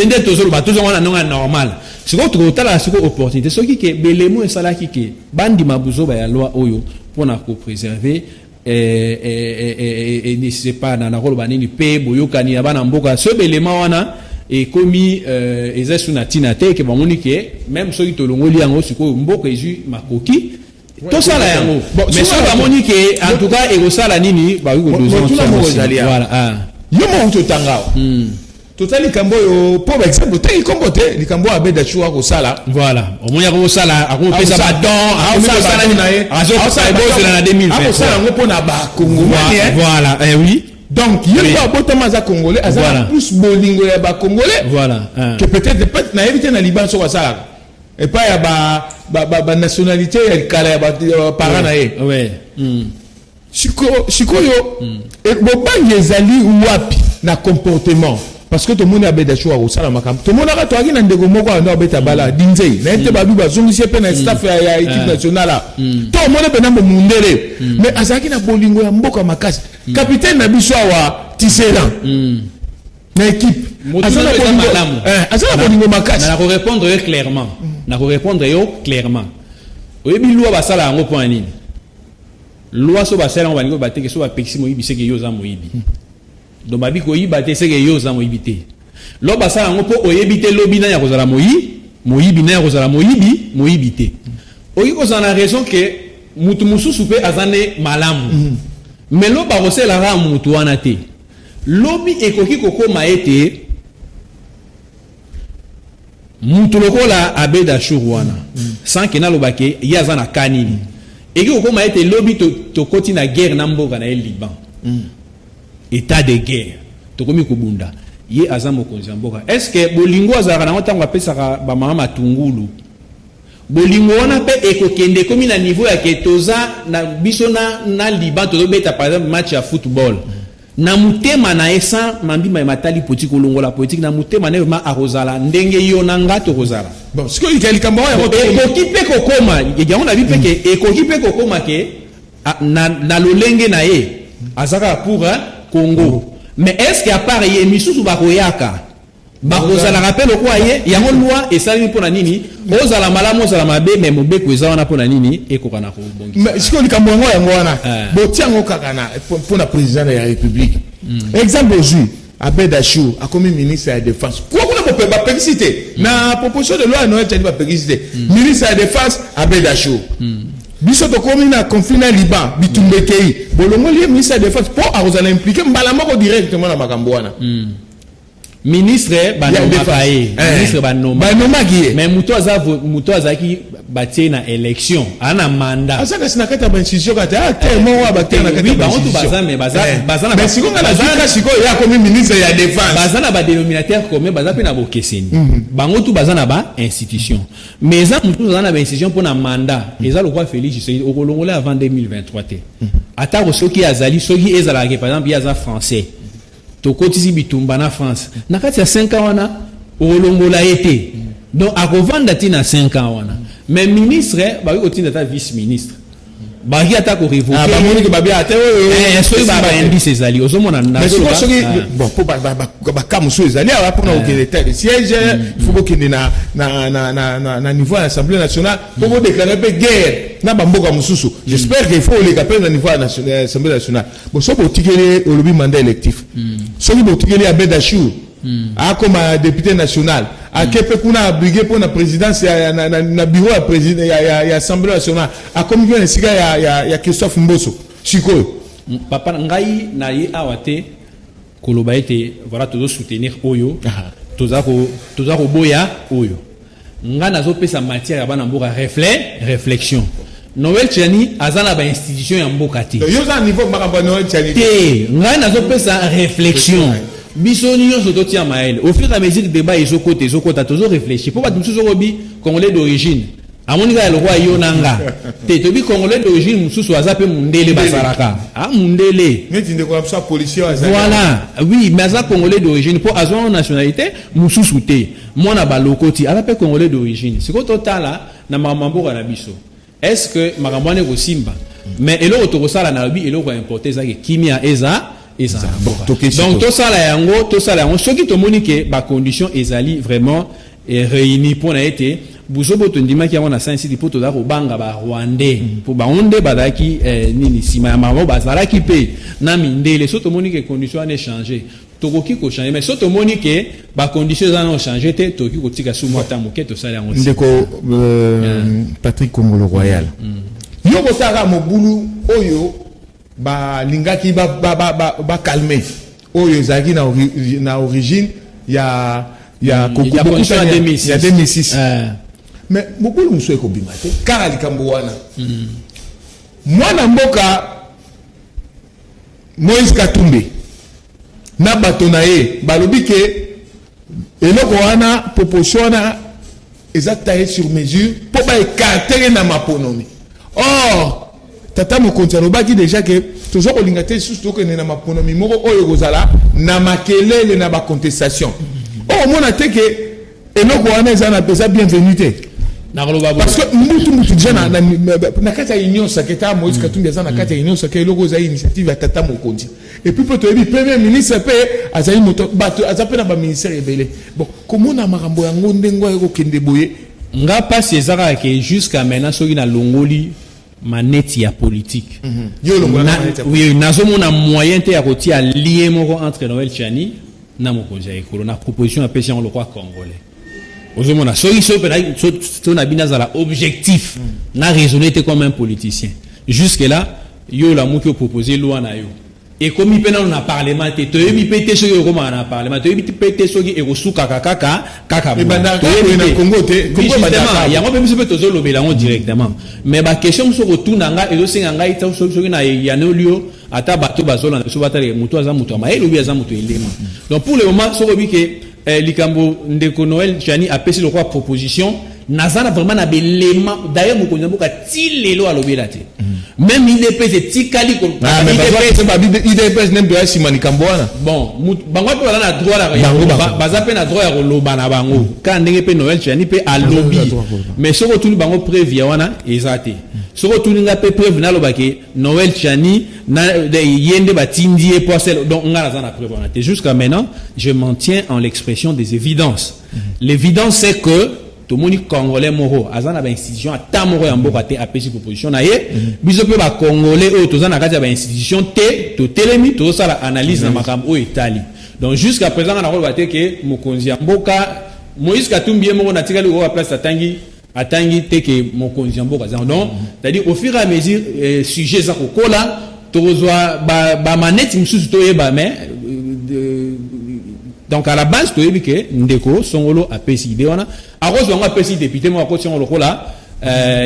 nde tozoloba, tozonga na ndenge ya normal. Sikoyo tokotala sikoyo opportunité. Soki ke belemo esalaki ke bandima buzoba ya loi oyo mpona kopréserver, ne sais pas na nakoloba nini, mpe boyokani ya bana mboka, so belema wana ekomi eza su na ntina te, ke bamoni ke même soki tolongoli yango sikoyo, mboka ezwi makoki tosala yango. Mais soki bamoni ke en tout cas ekosala nini, bakoki. Voilà, yo moko totanga awa, totali likambo oyo mpo baexemple, otangi nkombo te, likambo oyo Abed Achour akosala. Voilà, omoni akosala, akopesa badon, akozela na 2020. Akosala yango mpona Bakongomani. Voilà, oui. Donc ye mpo abotama aza Congolais, aza na plus bolingo ya Bacongolais que peut-être, nayebi te, na Liban soko asalaka epai ya banationalité ya kala ya baparent na ye. Sikoyo bobangi ezali wapi na comportement? Parce que tomoni Abed Achour akosala makambo, tomonaka toyaki na ndeko moko ando abeta bala dinzei na ye te, babi bazongisi ye mpe na staff ya équipe nationale. To omoni mpena momundele, mais azalaki na bolingo ya mboka makasi. Capitaine na biso awa, Tisserand, na équipe, aza na bolingo makasi. Nakorépondre yo clairement, nakorépondre yo clairement. Oyebi loi basala yango mpo na nini? Loi so basala yango, balingi bateke so bapekisi moyibi, seke yo oza moyibi. Donc babi koyiba te, seke yo oza moyibi te. Lo basala yango mpo oyebi te lobi nani akozala moyibi, nani akozala moyibi, moyibi te. Okoki kozala na raison ke mutu mosusu mpe aza nde malamu, mais lo bakosalelaka mutu wana te. Lobi ekoki kokóma ete mutu lokola Abed Achour wana, sans ke naloba ke ye aza na ka nini, ekoki kokóma ete lobi tokoti na guerre na mboka na ye Liban, état de guerre, tokomi kobunda, ye aza mokonzi ya mboka. Est ce que bolingo azalaka nango ntango apesaka bamama matungulu? Bolingo wana mpe ekokende, ekomi na niveau ya ke toza na biso na Liban, tozobeta par exemple match ya football. Na motema na ye, sans mambima ya matali politique, kolongola politique, na motema na ye vraiment akozala ndenge yo na nga tokozala. Bon, sikoyo likambo oyo yango ekoki mpe kokoma yango na bi mpe ke ekoki mpe kokoma ke na lolenge na ye aza kaka pour, hein, Congo. Mais est ce que à part ye, misusu bakoyaka, bakozalaka mpe lokola ye? Yango loi esalemi mpo na nini? Ozala malamu, ozala mabe, mais mobeko eza wana mpo na nini? Ekoka na kobongisa. Mais sikoyo likambo yango wana, botia yango kaka na mpo na président ya République. Exemple, ozwi Abed Achour, akomi ministre ya Défense. Kuwa kuna bapekisi te na proposition de loi ya Noël Tshiani, bapekisi te ministre ya Défense Abed Achour. Biso tokomi na conflit na Liban, bitumba ekei, bolongoli ye ministre ya Défense mpo akozala impliqué mbala moko directement na makambo wana. Ministre banomaka ye, ministre banoma banomaki ye. Mais moto azalaki batie na élection, aza na mandat. Aza kasi na kati ya bainstitution, kati acteur moko ya baacteur na kati ya Bango tu baza, mais baza na Mais sikoyo nga nazwika, sikoyo ye akomi ministre ya Défense. Baza na badénominateur commun, baza mpe na bokeseni. Bango tu baza na bainstitution, mais eza motu aza na bainstitution mpo na mandat. Eza lokwa Félix Tshisekedi, okolongola avant 2023 te. Atako soki azali, soki ezalaka par exemple ye aza Français, tokotisi bitumba na France na kati ya 5 ans wana, okolongola ye te. Donc akovanda ntina 5 ans wana. Mais ministre bakoki kotinda ata vice ministre, bakoki ata korévoquer. Bamoniki babi ate oyo. Soki baindice ezali, ozomona. Soki bon, mpo baka mosusu ezali awa mpona kokende état de siège, il faut bokende na niveau ya Assemblée nationale mpo bodéclarer mpe guerre na bamboka mosusu. J'espère que il faut oleka mpe na niveau ya Assemblée nationale. Bon, soki botikeli, olobi mandat électif, soki botikeli Abed Achour akoma député national, ake mpe kuna abriguer mpo na présidence na bureau ya président ya Assemblée nationale, akomi mpe na esika ya Christophe Mboso sikoyo. Papa, ngai na ye awa te koloba ete voilà, tozosoutenir oyo, toza koboya oyo. Ngai nazopesa matière ya bana mboka, réflexion. Noël Tshiani aza na bainstitution ya mboka te. Yo oza niveau makambo ya Noël Tshiani. Te, ngai nazopesa réflexion. Biso nyonso totia mayele. Au fur et à mesure débat ezokota, ezokota, tozoréfléchir, mpo bato mosusu okobi Congolais d'origine amoni kaka lokola yo na nga te. Toyebi Congolais d'origine mosusu aza mpe mundele, bazalaka a mundele. Neti ndeko na biso ya policier. Voilà, oui, mais aza Congolais d'origine mpo azwa nationalité mosusu te. Mwana balokoti aza mpe Congolais d'origine. Sikoyo totala na makambo ya mboka na biso, est ce que makambo wana ekosimba? Mais eloko tokosala, nalobi eloko ya importe ezaki kimia eza na mboka. Donc tosala yango, tosala yango. Soki tomoni ke bacondition ezali vraiment réuni mpona ete buzobo tondimaki yango na Sun City, mpo toza kobanga Barwandais, mpo bango nde bazalaki nini nsima ya makambo, bazalaki mpe na mindele. So tomoni ke condition wana echanger, tokoki kochanger. Mais so tomoni ke bacondition eza na changer te, tokoki kotika su mwa ata moke, tosala yango. Ndeko Patrick Kongolo Royal, yo kosalaka mobulu oyo balingaki bacalmer, oyo ezalaki na origine ya ya 2006. Mais mobulu mosusu ekobima te kaka likambo wana. Mwana mboka Moïse Katumbi na bato na ye balobi ke eloko wana, proposition wana eza taillé sur mesure mpo baécarter ye na maponomi. Or tata mokonzi alobaki déjà ke toza kolinga te lisusu tokende na maponomi moko oyo ekozala na makelele, na bacontestation. Oyo omona te ke eloko wana eza bienvenu te. Nakoloba. Parce que mbutu mbutu déjà na kati ya Union sacrée, ta Moïse Katumbi aza na kati ya Union sacrée. Eloko eza initiative ya tata mokonzi. Et puis mpe toyebi premier ministre mpe azali moto bato, aza mpe na baministère ebele. Bon, komona makambo yango ndenge oyo ekokende boye. Nga mpasi eza kaka ke jusqu'à maintenant, soki nalongoli maneti ya politique, Yo olongola maneti ya oui, nazomona moyen te ya kotia lien moko entre Noël Tshiani na mokonzi ya ekolo na proposition apesi yango lokwa Congolais. Ozomona, soki so mpe so na bino azala objectif na raisonner te comme un politicien. Jusque là, yo olamuki, opropose loi na yo, ekomi mpe nano na parlement te. Toyebi mpe te soki ekomaka na parlement, toyebi mpe te soki ekosukaka kaka kaka boye. Ebandaka Toyebi boye na te. Congo te. Oui, Congo ebandaka justement, boye. Yango mpe biso mpe tozolobela yango directement. Mais baquestion mosusu kotuna nga, ezosenga ngai ta soki na yanoli yo, ata bato bazolanda biso bataleke moto aza moto ya mayele obi aza moto elema. Donc pour le moment, soki obi ke likambo ndeko Noël Tshiani apesi lokwa proposition. Naza na vraiment na belema. D'ailleurs, mokonzi ya mboka ti lelo alobela te. Même UDPS etikali. Ah, mais UDPS nde mpe nsima likambo wana. Bon, bango mpe baza na droit, baza mpe na droit ya koloba na bango, kaka ndenge mpe Noël Tshiani mpe alobi. Mais soki otuni bango, preuve ya wana eza te. Soki otuni nga mpe preuve, nalobaki Noël Tshiani ye nde batindi ye po asala. Donc nga naza na preuve wana te. Jusqu'à maintenant, je m'en tiens en l'expression des évidences. L'évidence, c'est que tomoni Congolais moko aza na bainstitution ata moko ya mboka te apesi proposition na ye. Biso mpe Bacongolais oyo toza na kati ya bainstitution te, totelemi, tozosala analyse na makambo oyo etali. Donc jusqu'à présent, nga nakoloba te ke mokonzi ya mboka Moïse Katumbi ye moko natikali koyoka place atangi te ke mokonzi ya mboka aza. Donc c'est-à-dire, au fur et à mesure sujet eza kokola, tokozwa bamaneti mosusu toyeba. Mais donc à la base, toyebi ke ndeko songolo apesi idée wana, akozwa yango, apesi député moko, akoti yango lokola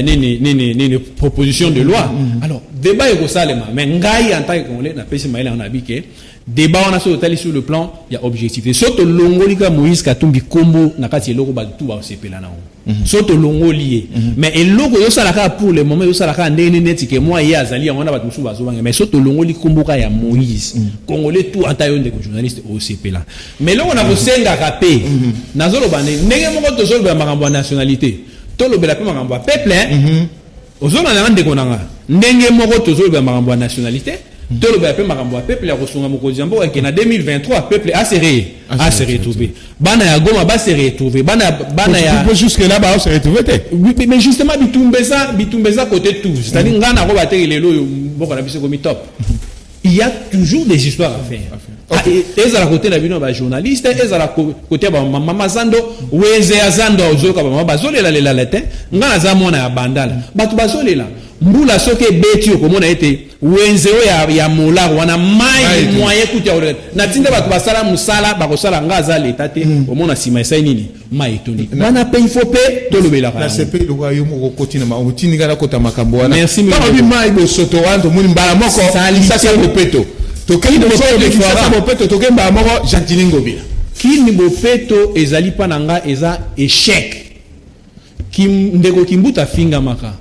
nini nini nini, proposition de loi. Alors débat ekosalema. Mais ngai, en tant que Congolais, napesi mayele yango, nayebi ke débat wana, soki otali sur le plan ya objectivité, soki tolongoli kaka Moïse Katumbi kombo na kati, eloko bato tu basepela nango. So tolongoli ye, mais eloko ezosala kaka pour le moment, ezosala kaka ndenge neti ke mwa ye azali yango wana, bato mosusu bazobanga. Mais so tolongoli kombo kaka ya Moïse, Congolais tout, ata yo ndeko journaliste, osepela. Mais eloko na kosengaka mpe, nazoloba ndenge moko tozolobela makambo ya nationalité, tolobela mpe makambo ya peuple. Ozolanda nga, ndeko na nga? Ndenge moko tozolobela makambo ya nationalité, tolobela mpe makambo ya peuple, ya kosunga mokonzi ya mboka ke na 2023 peuple ase retrouver, bana ya Goma base retrouver, bana ya Jusque là ba se retrouver te. Mais justement, bitumba eza côté tout. C'est-à-dire, nga nakoba te lelo oyo mboka na biso ekomi top. Il y a toujours des histoires à faire. Ah, ezala côté na bino ya bajournaliste, ezala côté ya bamama zando, wenze ya zando, ozoyoka bamama bazolelalela te. Nga naza mwana ya Bandala, bato bazolela. Mbula soki ebeti, okomona ete wenze oyo ya molar wana, mai moyen kutu ya kolela. Natinda bato basala mosala, bakosala. Nga aza leta te. Omona nsima esali nini? Mai etondi. Wana mpe il faut mpe tolobelaka yango. Nasepeli lokola yo moko okoti na otindi ngai nakota makambo wana. Merci, ntango Ndeko. obi mai bosoto wana, tomoni mbala moko Salité. Kisasa bopeto. Tokei Bopeto, Kisasa Fara. bopeto, tokei mbala moko Gentiny Ngobila. Kini bopeto ezali mpa na nga eza échec. Ndeko Kimbuta afingamaka,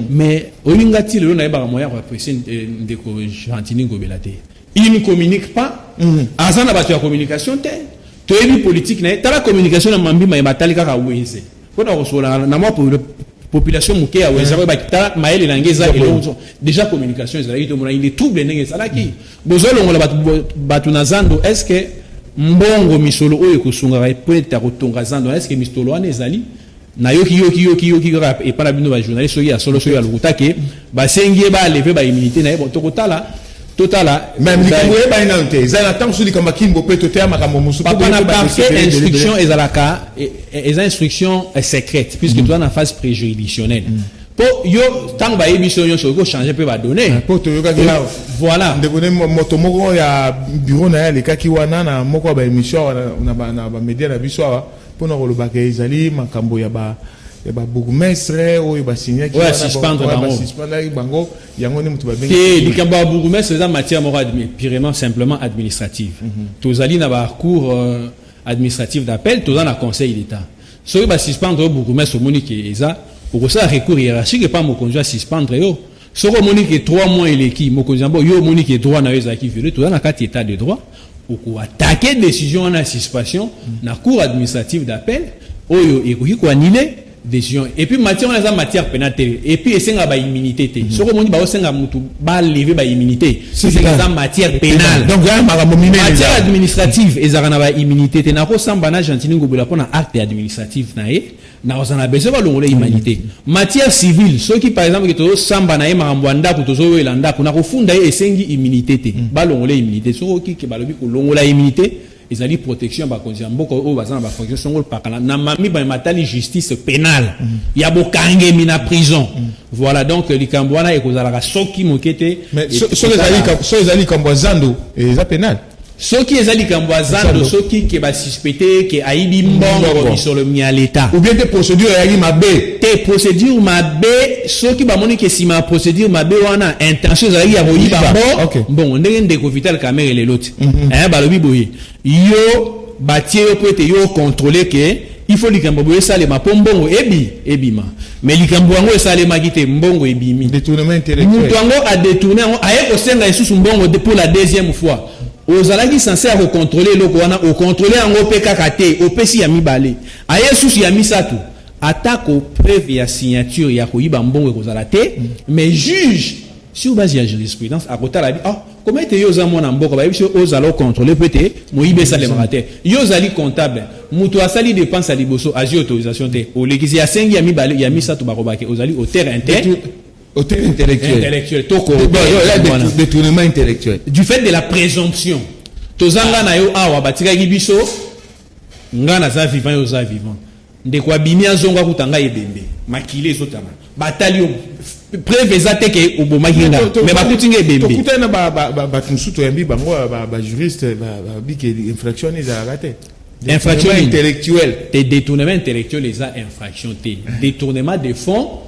mais oyebi nga ti lelo nayebaka moyen ya koapprécier ndeko Gentiny Ngobila te. Il ne communique pas. Aza na bato ya communication te. Toyebi politique na ye. Tala communication na mambi mayeba, atali kaka wenze mpona kosola na mwa population moke ya wenze. Koyeba, tala mayele na nge eza eloko mosusu. Déjà communication ezalaki, tomonaki les troubles ndenge ezalaki. Bozolongola bato, bato na zando. Est ce que mbongo, misolo oyo ekosungaka po ete ya kotonga zando, est ce que misolo wana ezali? Nayoki, yoki, yoki, yoki kaka epai na bino bajournaliste, soki ya solo, soki ya lokuta, ke basengi ye balever baimmunité na ye. Bon, tokotala, totala. Mais likambo oyebani nano te, eza na ntango mosusu likambo akini bopeto te ya makambo mosusu. Papa, na parquet, instruction ezalaka eza instruction secrète, puisque toza na phase préjuridictionnelle. Mpo yo, ntango bayebi biso nyonso, okoki kochange mpe badonnées. Mpo toyokaki awa Voilà. ndeko ne moto moko ya bureau na ye alekaki wana na moko ya baémission awa na bamédia na biso awa mpona kolobaka ezali makambo ya babourgmestre oyo basignaki. Oyo asuspendre bango. Basuspendaki bango, yango nde moto babengi. Te, likambo ya bourgmestre eza matière moko purement simplement administrative. Tozali na bacour administrative d'appel, toza na Conseil d'État. Soki basuspendre yo bourgmestre, omoni ke eza, okosala recours hiérarchique epa mokonzi asuspendre yo. Soki omoni ke 3 mois eleki, mokonzi yango, yo omoni ke droit na yo ezalaki violé, toza na kati état de droit, okoattaquer décision wana ya suspension na cour administrative d'appel oyo ekoki koannuler décision. Et puis matière wana eza matière pénale te, et puis esengaka baimmunité te. Soki omoni baosenga mutu balever baimmunité, esengaka eza matière pénale. Donc ya makambo minene. Matière administrative ezalaka na baimmunité te. Nakosamba na Gentiny Ngobila mpona acte administratif na ye, nakozala na besoin balongola immunité. Matière civile, soki par exemple ke tozosamba na ye makambo ya ndako, tozowela ndako, nakofunda ye, esengi immunité te, balongola immunité. Soki okike balobi kolongola immunité ezali protection ya bakonzi ya mboka oyo baza na bafonction songolo pakala na mami matali justice pénale ya bokangemi na prison. Voilà, donc likambo wana ekozalaka soki moke te. Mais soki ezali likambo ya zando, eza pénal? Soki eza likambo ya zando, soki ke basuspecte ke ayibi mbongo, misolo ya leta. Ou bien te, procédure eyaki mabe? Te, procédure mabe, soki bamoni ke nsima ya procédure mabe wana intention ezalaki ya koyiba mbongo, ndenge ndeko Vital Kamerhe lelo ti balobi boye, yo batie yo mpo ete yo contrôle ke Il faut likambo boye esalema mpo mbongo ebi ebima. Mais likambo yango esalemaki te, mbongo ebimi. Détournement intellectuel. Moto yango adétourné yango, aye kosenga lisusu mbongo pour la deuxième fois. Ozalaki censé ya kocontrôle eloko wana, ocontrôle yango mpe kaka te, opesi ya mibale, aye susu ya misato. Atako preuve ya signature ya koyiba mbongo ekozala te, mais juge, sur base ya jurisprudence, akotala bi: "Oh, comment ete yo oza mwana mboka, bayebi so ozala ocontrôle mpo ete moyibi esalemaka te. Yo ozali comptable, moto asali dépense ya liboso, azwi autorisation te, olekisi, asengi ya mibale, ya misato, bakobake ozali auteur Auteur intellectuel. Intellectuel to Bon, là, détournement intellectuel. Du fait de la présomption, tozanga na yo awa, batikaki biso, nga naza vivant, yo oza vivant, ndeko abimi, azonga, kuta ngai ebembe, makili ezotama, batali yo, preuve eza te ke obomaki nga, mais bakuti nga ebembe. Tokutani na bato mosusu, toyambi bango, bajuriste, babike infraction wana ezalaka te. Infraction Détournement nini? intellectuel. Te, détournement intellectuel eza infraction te. Détournement des fonds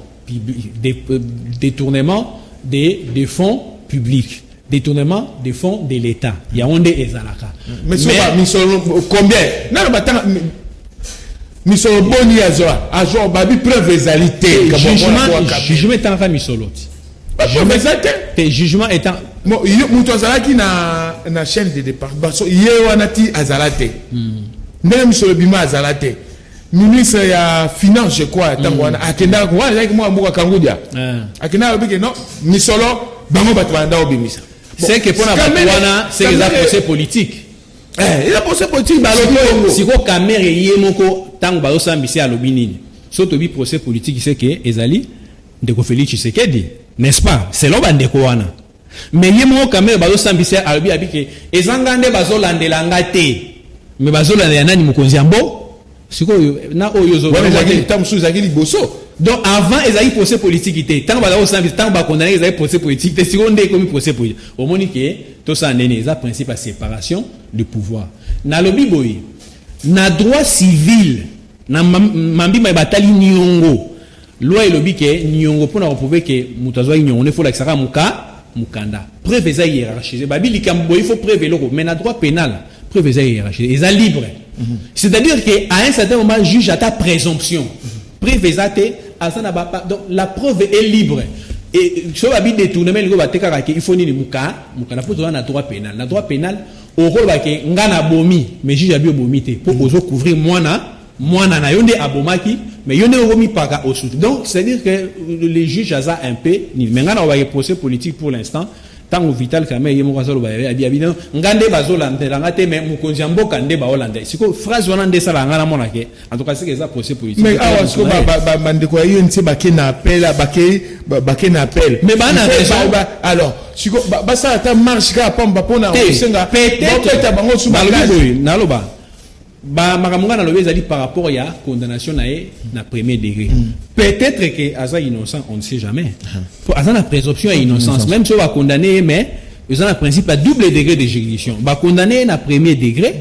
détournement des fonds publics, détournement des fonds de l'État, yango nde ezalaka. Mais so misolo combien nano batanga misolo boni azwa, babi preuve ezali te. Jugement etangaka misolo ti. Preuve eza te. Te, jugement étant Moto azalaki na chaîne de départ baso ye wana ti azala te. Ndenge misolo ebima, azala te. Ministre ya finance, je crois, ntango wana akendaka wana, azalaki mwana mboka Kangudia. Akendaka, alobi ke non, misolo bango bato balanda obimisa. C'est que mpona bato wana, c'est que eza procès politique. Eza procès politique, balobi bongo. Siko Kamerhe ye moko, ntango bazosambisa, alobi nini? So tobi procès politique, c'est que ezali ndeko Félix Tshisekedi, n'est-ce pas, selon bandeko wana. Mais ye moko Kamerhe, bazosambisa, alobi abi ke eza nga nde bazolandela nga te, mais bazolandela nani? Mokonzi ya mbo sikoyo na oyo Wana ezalaki ntango mosusu ezalaki liboso. Donc avant ezalaki procès politique te. Ntango baza kosambisa, ntango bakondamné, ezalaki procès politique te. Sikoyo nde ekomi procès politique. Omoni ke tosala ndeni, eza principe ya séparation de pouvoir. Nalobi boye, na droit civil, na mambima batali niongo, loi elobi ke niongo, mpona koprouver ke moto azwaki niongo, nde folakisaka mokanda. Preuve eza hiérarchisé. Babi likambo boye, il faut preuve eloko. Mais na droit pénal, preuve eza hiérarchisé, eza libre. C'est-à-dire que à un certain moment, juge ata présomption, preuve eza te, aza na donc la preuve est libre. Et so babi détournement, elingi batekaka ke il faut nini? Mokanda. Mpo toza na droit pénal. Na droit pénal, okoloba ke nga na bomi, mais juge abi obomi te, mpo ozocouvrir mwana na yo nde abomaki, mais yo nde okomipaka osutu. Donc c'est à dire que le juge aza un peu nini. Mais nga na obaki procès politique pour l'instant. Ntango Vital Kamerhe ye moko azoloba, abi nga nde bazolandela nga te, mais mokonzi ya mboka nde baolanda. Sikoyo phrase wana nde esalaka nga namona ke en tout cas seke eza procès politique. Mais awa sikoyo bandeko ya UNC bake na appel, bake na appel. Mais baa na raison. Alors sikoyo basala ata marche kaka pamba mpona kosenga bopeta bango su. Balobi boye, naloba makambo ngai nalobi ezali par rapport ya condamnation na ye na premier degré. Peut-être que aza innocent, on ne sait jamais. Aza na présomption ya innocence même soki bakondamné ye, mais eza na principe ya double degré de juridiction. Bakondamné ye na premier degré,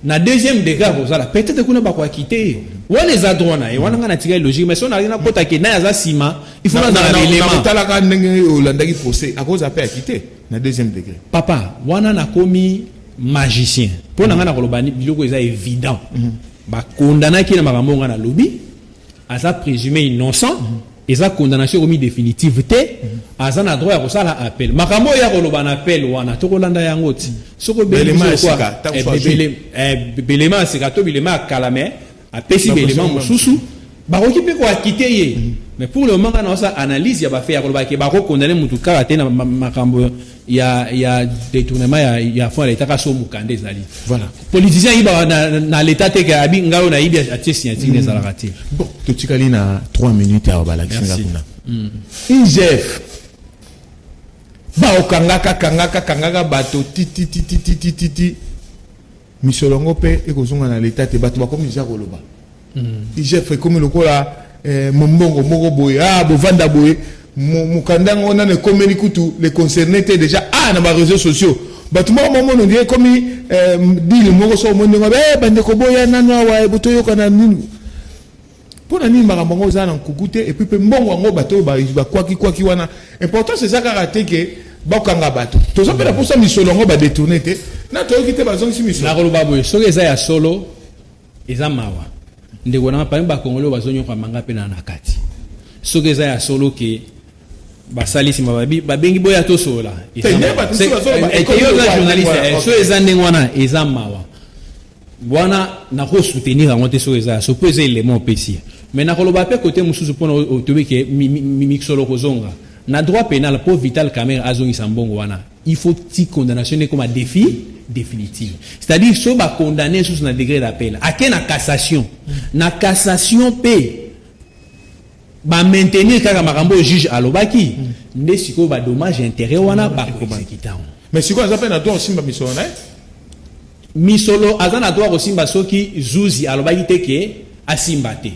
na deuxième degré akozala peut-être kuna bakoacquitter ye. Wana eza droit na ye wana. Ngai natikali logique, mais so nazali nakota ke nani aza nsima, il faut nazala na élément. Otalaka ndenge olandaki procès, akozala mpe acquitté na deuxième degré. Papa, wana nakomi magicien mpo na ngai nakoloba biloko eza évident. Bakondanaki na makambo ngai nalobi, aza présumé innocent. Eza condamnation ekomi définitive te. Aza na droit ya kosala appel. Makambo oyo ya koloba na appel wana, tokolanda yango ti soki belema ya sika to bilema ya kala. Mais apesi belema mosusu, bakoki mpe koacquitter ye. Mais pour le moment, nga naosala analyse ya bafaits ya koloba ke bakokondamner mutu kaka te na makambo ya détournement ya fonds ya l'État, kasi oyo mokanda ezali. Voilà. Politicien ayibaka na l'État te ke abi ngai oyo nayibi, atie signature, mm. Ezalaka te. Bon, totikali na 3 minutes awa, balakisi nga kuna IGF baokangaka kangaka kangaka bato titititititi, misolo yango mpe ekozonga na l'État te. Bato bakomi deja koloba IGF ekomi lokola mombongo moko boye. Bovanda boye, mokanda yango nano ekomeli kutu les concernés te. Déjà na baréseaux sociaux, bato moko momona ondire ekomi dile moko. So omoni ndenge bandeko boya nano awa, toyoka nini, mpo na nini makambo yango oza na nkuku te. Et puis mpe mbongo yango, bato oyo bakwaki-kwaki wana, importance eza kaka te ke bakanga bato. Toza mpe na mposa misolo yango badétourné te, na toyoki te bazongisi misolo. Nakoloba boye, soki eza ya solo, eza mawa. Ndeko na nga, parmi bacongolais oyo bazonyokwama, nga mpe na kati. Soki eza ya solo ke basali nsima babengi boya tosolola, Te, nde bato mosusu bazoloba, ekomi yo oza lokola journaliste, ndenge wana. So eza ndenge wana, eza mawa wana, nakosoutenir yango te. Soki eza ya so, mpo eza élément opesi ye. Mais nakoloba mpe kote mosusu, mpona otobi ke misolo kozonga na droit pénal, mpo Vital Kamerhe azongisa mbongo wana, il faut ti condamnation ekoma défi définitive, c'est-à-dire so bacondamné susu na degré d'appel, ake na cassation, na cassation mpe bamaintenir kaka makambo oyo juge alobaki, nde sikoyo badommage intérêt wana bakoexécuter yango. Mais sikoyo aza mpe na droit osimba misolo na ye? Misolo, aza na droit kosimba soki zuzi alobaki te ke asimba te.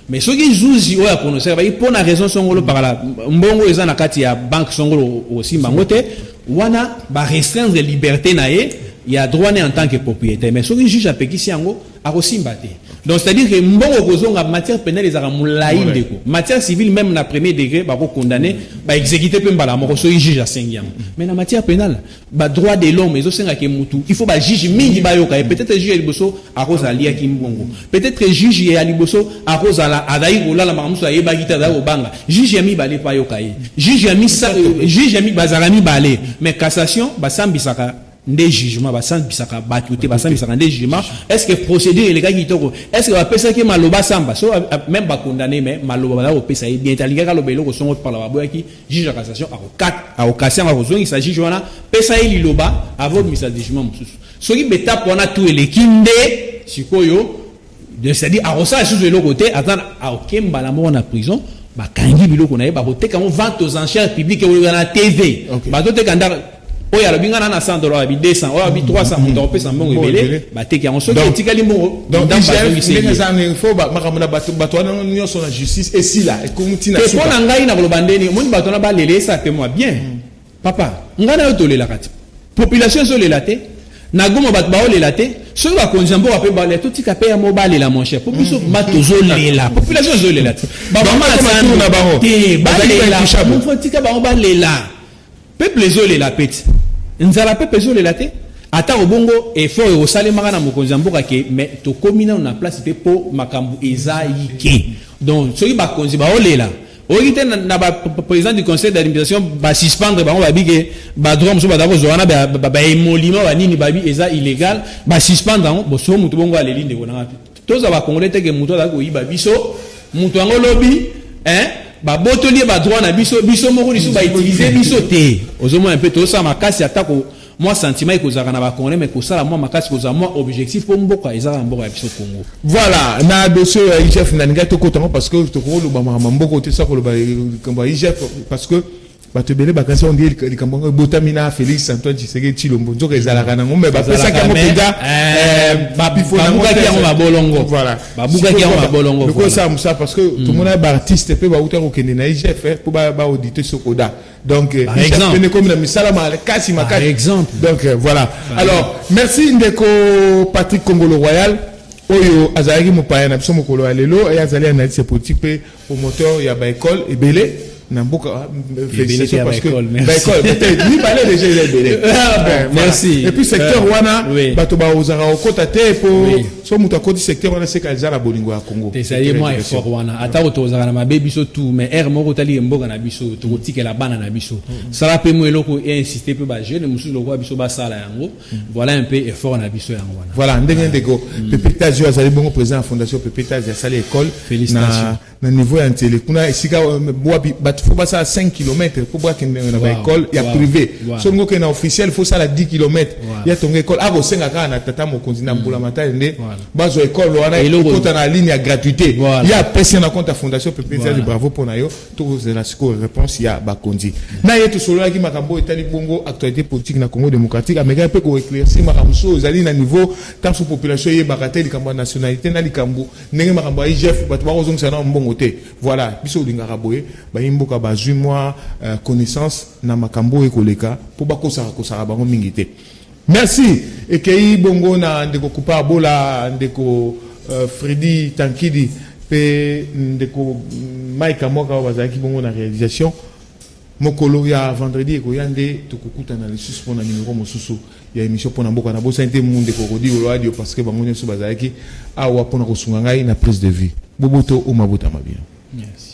Mais soki zuzi oyo aprononcer baki mpo na raison songolo pakala, mbongo eza na kati ya banque songolo, osimba yango te, wana barestreindre liberté na ye ya droit ne en tant que propriétaire. Mais soki juge apekisi yango, akosimba te. Donc c'est à dire que mbongo kozonga, matière pénale ezalaka molai. Ndeko, matière civile, même na premier degré, bakokondamne, baexécute mpe mbala moko soki juge asengi yango. Mais na matière pénale, badroit de l'homme ezosengaka mutu, il faut bajuge mingi bayoka ye. Peut-être juge ya liboso akozala aliaki mbongo, peut-être juge ya liboso akozala azali kolala makambo mosusu, ayebaki te, azali kobanga. Juge ya mibale mpe ayoka ye, juge ya misa, juge ya bazalaka mibale. Mais cassation, basambisaka nde jugement, basambisaka bato te, basambisaka nde jugement. Est ce que procédure elekaki kitoko? Est ce que bapesaki maloba samba? So même bacondamné, mais maloba baza kopesa ye bien te, alingaki aloba eloko songo pala, baboyaki. Juge ya cassation akokase yango, akozongisa juge wana, pesa ye liloba avant obimisa jugement mosusu. Soki betape wana tu eleki, nde sikoyo, c'est-à-dire akosala lisusu eloko te, aza akokembala moko na prison, bakangi biloko na ye, bakoteka yango vente aux enchères publiques, ekoleka na TV. Bazoteka ndako oyo alobi nga na 100 dollar, abi 200, oyo abi 300, moto akopesa mbongo ebele, bateki yango. Soki etikali mbongo, ndenge eza, faut makambo na bato, bato wana nyonso na justice esila, ekomi ntina. Mpo na ngai, na koloba ndeni omoni bato wana balela, esa pe mwa bien. Papa, ngai na yo tolelaka te, population ezolela te, na Goma bato baolela te. Soki bakonzi ya mboka mpe balela, totika mpe ya mo balela, mon cher, po biso bato tozolela, population ezolela te. Bamama te balela, tika bango balela. Peuple ezolela pe ti nzala, peuple ezolela te. Ata obongo effort ekosalemaka na mokonzi ya mboka ke, mais tokomi nano na place te, mpo makambo eza yike. Donc soki bakonzi baolela, oyoki te na baprésident du conseil d'administration basuspendre bango, babi ke badroit mosusu baza kozwa wana, baémoluments banini, babi eza illégal, basuspendre yango. Boso motu bongo aleli, ndeko nanga, tozwa bacongolais teke motu azali koyiba biso, motu yango lobi babotoli ye badroit na biso, biso moko lisusu bautilize biso te. Ozomona mpe tozosala makasi, atako mwa sentiment ekozalaka na bacongolais, mais kosala mwa makasi, kozala mwa objectif, mpo mboka ezalaka mboka ya biso Congo. Voilà, na dossier ya IGF, nalingai tokota yango parce que tokoloba makambo mboka te sa koloba likambo ya IGF, parce que bato ebele bakanisi on dit likambo yango ebotami na Félix Antoine Tshisekedi Tshilombo. Nzoka ezalaka nango, mais bapesaki yango mpenza. Babukaki yango mabolongo. Voilà. Babukaki yango mabolongo. Lokola osala mosala, parce que tomona baartiste mpe bauta kokende na IGF mpo baaudite SOCODA. Donc pene komi na misala makasi makasi. Exemple. Donc voilà. Alors merci ndeko Patrick Congolo Royal, oyo azalaki mopaya na biso mokolo ya lelo. Ye azali analyste politique mpe promoteur ya baécole ebele na mboka. Félicitations, parce que baécole peut-être mibale déjà eza ebele. Merci. Et puis secteur wana, bato baozaka kokota te, po so moto akoti secteur wana, seka eza na bolingo ya Congo. Ezali mwa effort wana, atako tozalaka na mabe biso tout, mais ere moko otali mboka na biso, tokotikela bana na biso, sala mpe mo eloko einsiste mpe bajeune mosusu lokola biso basala yango. Voilà un peu effort na biso yango wana. Voilà ndenge ndeko Pepe Tazi oyo azali bongo président ya fondation Pepe Tazi asali école na niveau ya Ntele kuna, esika wapi bato fo basala 5 km mpo bakende na baécole ya privé. Soki okende na officiel, fo sala 10 km. Ya tonga école, akosenga kaka na tata mokonzi na mbula matali nde bazwa école wana, ekota na ligne ya gratuité. Ye apesi na compte ya fondation Pepe Tazi. Bravo mpo na yo. Tokozela sikoyo réponse ya bakonzi na ye. Tosololaki makambo oyo etali bongo actualité politique na Congo démocratique. Amekaki mpe koéclaircir makambo mosusu oyo ezali na niveau ntanso population eyebaka te, likambo ya nationalité na likambo ndenge makambo ya IGF, bato bakozongisa na mbongo te. Voilà, biso olingaka boye, bayi mboka bazwi mwa connaissance na makambo oyo ekoleka, mpo bakosaka kosaka bango mingi te. Merci ekei bongo na ndeko Kupa Abola, ndeko Fredi Tankidi mpe ndeko Mike Amoka oyo bazalaki bongo na réalisation. Mokolo ya vendredi ekoya nde tokokutana lisusu mpona numero mosusu ya émission Mpona Mboka. Nabosani te mundeko Rodi Oloadio, parce que bango nyonso bazalaki awa mpona kosunga ngai na prise de vue. Boboto o mabotama bien. Yes.